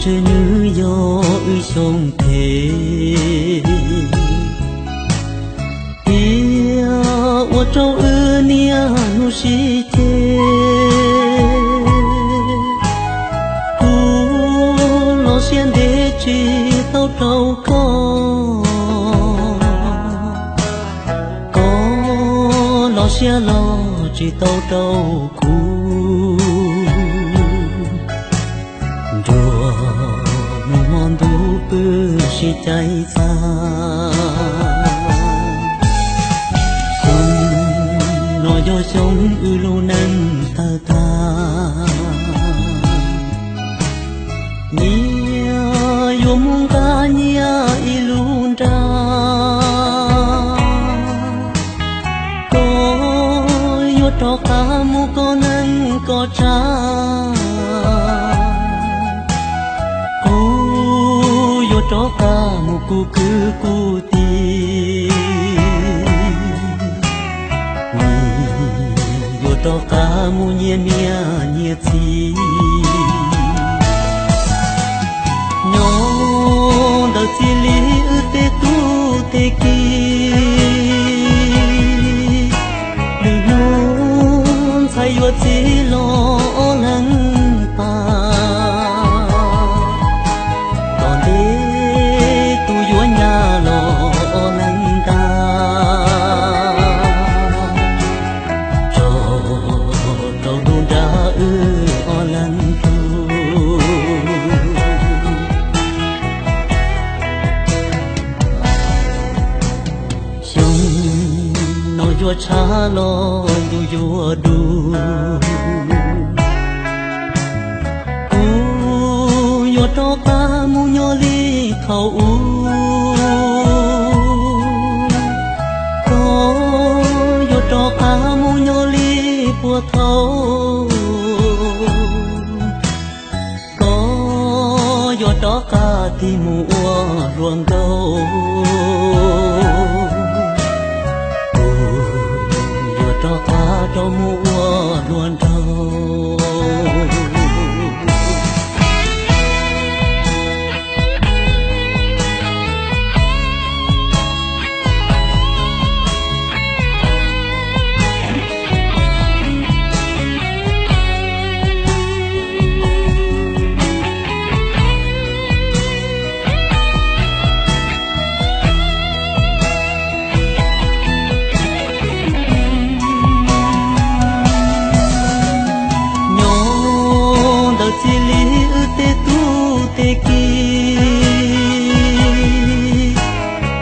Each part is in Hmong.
Ntshe nws yog wb xyoo phem, thiaj ua rau wb niaj hnub sib ceg. Kuv los siab ntev tsis tau rau koj, koj los siab loj tsis tau rau kuv. Nruab hnub hmo ntuj pw sib caij txag, xyoo no yog xyoo wb lub neej tawg tag. Nyias yuav mus nqa nyias ib lub nra, koj yuav rov qab mus koj neej koj tsav, kuv yuav rov qab mus kuv kwv kuv tij, nyias yuav rov qab mus nyias niam nyias txiv. Nyob ntawm txij li wb tej tub tej ki, lwm hnub ntxhais yuav txib los ob leeg pab, tom ntej tus yuav nyab los ob leeg ntag, tso rau nruab nrab wb ob leeg tug. Xyoo no yuav tshav los ntuj yuav dub, kuv yuav rov qab mus nyob li thaum ub, koj yuav rov qab mus nyob li puag thaum, koj yuav rov qab tig mus ua hluas nkauj, kuv yuav rov qab rov mus ua hluas nraug. Nyob ntawm txij li wb tej tub tej ki,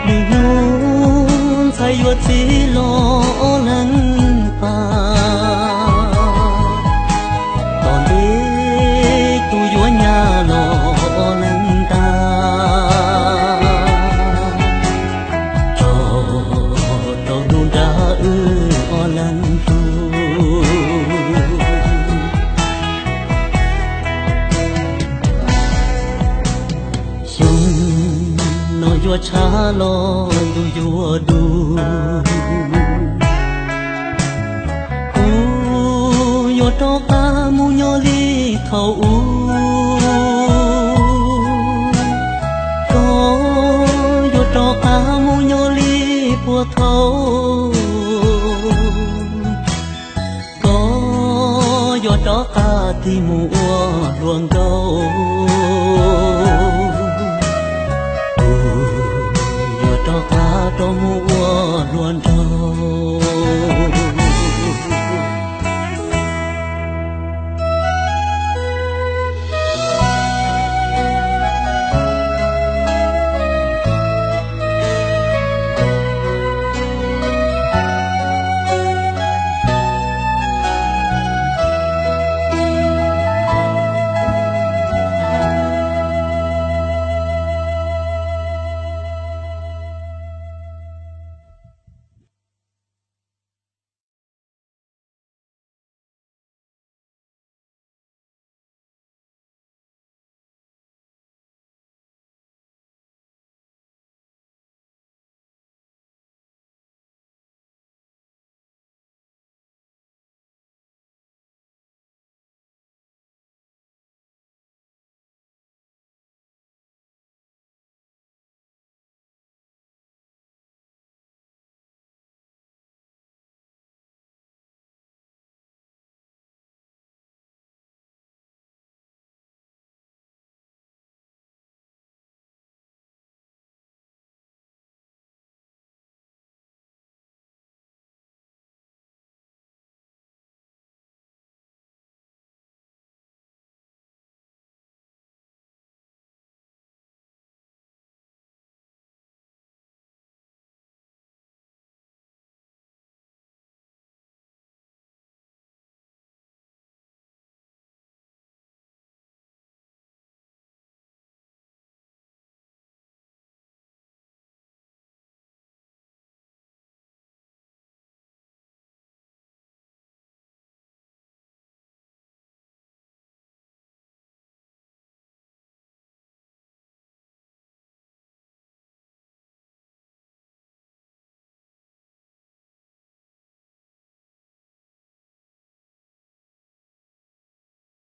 lwm hnub ntxhais yuav txib los ob leeg pab, tom ntej tus yuav nyab los ob leeg ntag, tso rau nruab nrab wb ob leeg tug. Xyoo no yuav tshav los ntuj yuav dub, kuv yuav rov qab mus nyob li thaum ub, koj yuav rov qab mus nyob li puag thaum, koj yuav rov qab tig mus ua hluas nkauj, kuv yuav rov qab rov mus ua hluas nraug.